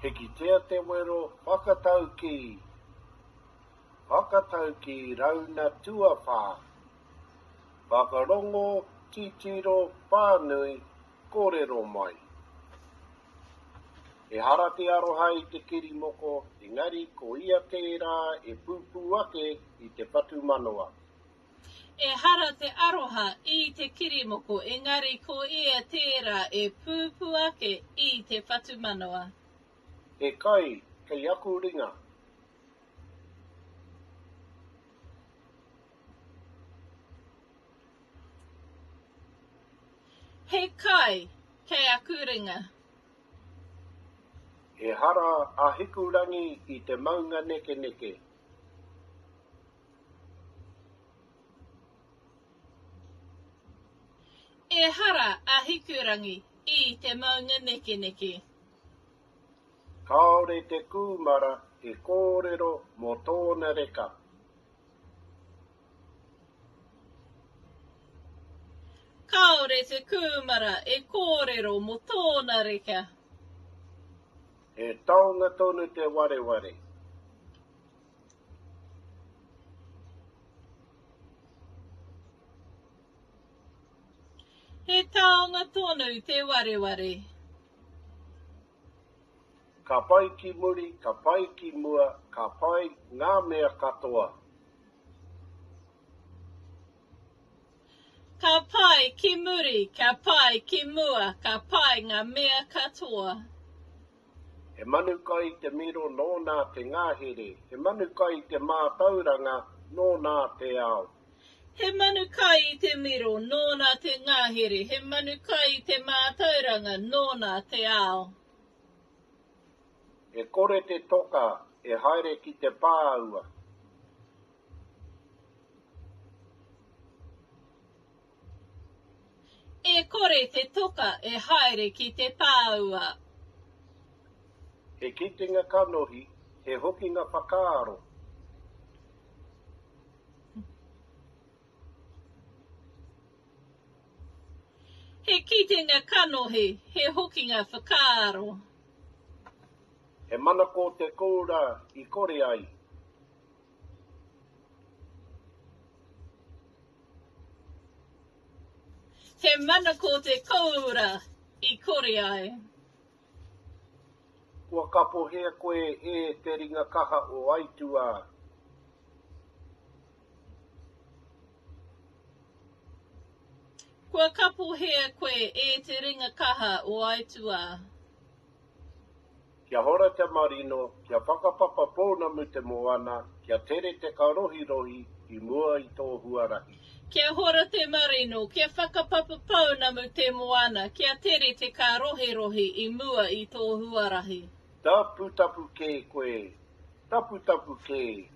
Hikitia te wero whakataukī, whakataukī rauna tuawhā. Whakarongo, titiro, pānui, kōrero mai. Ehara te aroha i te kirimoko, engari ko ia tērā e pūpū ake i te whatumanawa. Ehara te aroha i te kirimoko, engari ko ia tērā e pūpū ake i te whatumanawa. He kai kei aku ringa. He kai kei aku ringa. Ehara a Hikurangi i te maunga nekeneke. Ehara a Hikurangi i te maunga nekeneke. Kāore te kūmara e kōrero mō tōna reka. Kāore te kūmara e kōrero mō tōna reka. He taonga tonu te wareware. He taonga tonu te wareware. Ka pai ki muri, ka pai ki mua, ka pai ngā mea katoa. Ka pai ki muri, ka pai ki mua, ka pai ngā mea katoa. He manu kai te miro nōna te ngahere, he manu kai te mātauranga nōna te ao. He manu kai i te miro nōna te ngahere, he manu kai i te mātauranga nōna te ao. E kore te toka e haere ki te pāua. E kore te toka e haere ki te pāua. He kitenga kanohi, he hokinga whakaaro. He kitenga kanohi, he hokinga whakaaro. He manako te koura i kore ai. He manako te koura i kore ai. Kua kapohea koe e te ringa kaha o aituā. Kua kapohea koe e te ringa kaha o aituā. Kia hora te marino, kia whakapapa pounamu te moana, kia tere te karohirohi i mua i tō huarahi. Kia hora te marino, kia whakapapa pounamu te moana, kia tere te karohirohi i mua i tō huarahi. Taputapu kē koe, taputapu kē.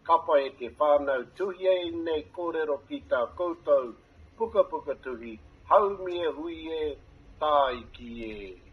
Kapa e te whānau tuhia ēnei kōrero ki tā koutou pukapuka tuhi, haumi e hui e, tāiki e.